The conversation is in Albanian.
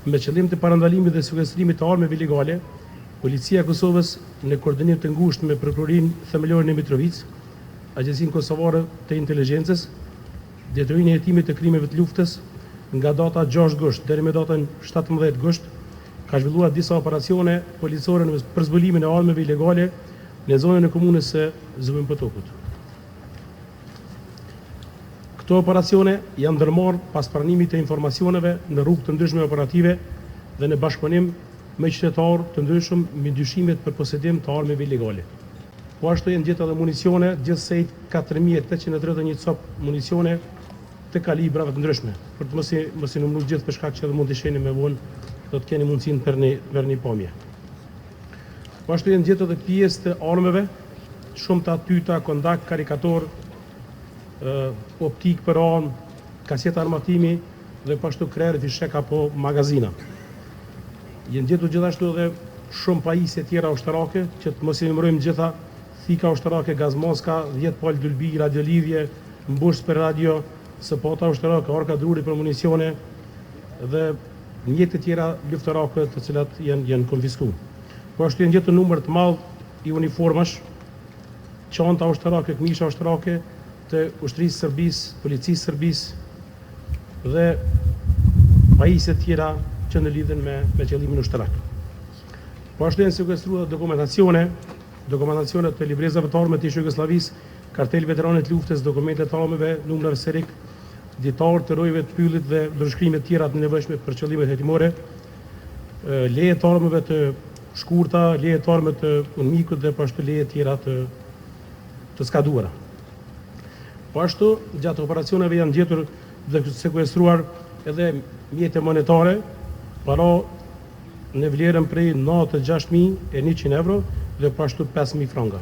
Me qëllim të parandalimit dhe sekuestrimit të armëve ilegale, Policia e Kosovës në koordinim të ngushtë me Prokurorinë Themelore në Mitrovicë, Agjencinë Kosovare të Inteligjencës, Drejtorinë e Hetimit të Krimeve të Luftës, nga data 6 gusht deri më datën 17 gusht, ka zhvilluar disa operacione policore për zbulimin e armëve ilegale në zonën e komunës së Zubin Potokut. Këto operacione janë ndërmarrë pas pranimit të informacioneve në rrugë të ndryshme operative dhe në bashkëpunim me qytetarë të ndryshëm mbi dyshimet për posedim të armëve ilegale. Po ashtu janë gjetur edhe municione, gjithsej 4831 copë municione të kalibrave të ndryshme. Për të mos i mos i numëruar gjithë për shkak që edhe mund t'i shihni më vonë, do të keni mundësinë për një për një pamje. Po ashtu janë gjetur edhe pjesë të armëve, shumta tyta, kondak, karikator, optikë për armë, kaseta armatimi dhe po ashtu krerë, fishek apo magazina. Janë gjetur gjithashtu edhe shumë pajisje tjera ushtarake, që të mos i numërojmë gjitha, thika ushtarake, gazmaska, 10 palë dylbi, radiolidhje, mbushës për radio, sëpata ushtarake, arka druri për municione dhe mjete tjera luftarake të cilat janë janë konfiskuar. Po ashtu janë gjetur numër të madh i uniformash, çanta ushtarake, këmisha ushtarake të ushtrisë Serbisë, policisë Serbisë dhe pajisje tjera që ndërlidhen me me qëllimin ushtarak. Po ashtu janë sekuestruar dokumentacione, dokumentacione të librezave të armëve të ish Jugosllavisë, kartel veteranit të luftës, dokumente të armëve, numrave serik, ditar të rojeve të pyllit dhe dorëshkrime të tjera të nevojshme për qëllimet hetimore, leje të armëve të shkurta, leje të armëve të UNMIK-ut dhe po ashtu leje tjera të të skaduara. Po ashtu, gjatë operacioneve janë gjetur dhe sekuestruar edhe mjete monetare, para në vlerën prej 96.100 euro dhe po ashtu 5.000 franga.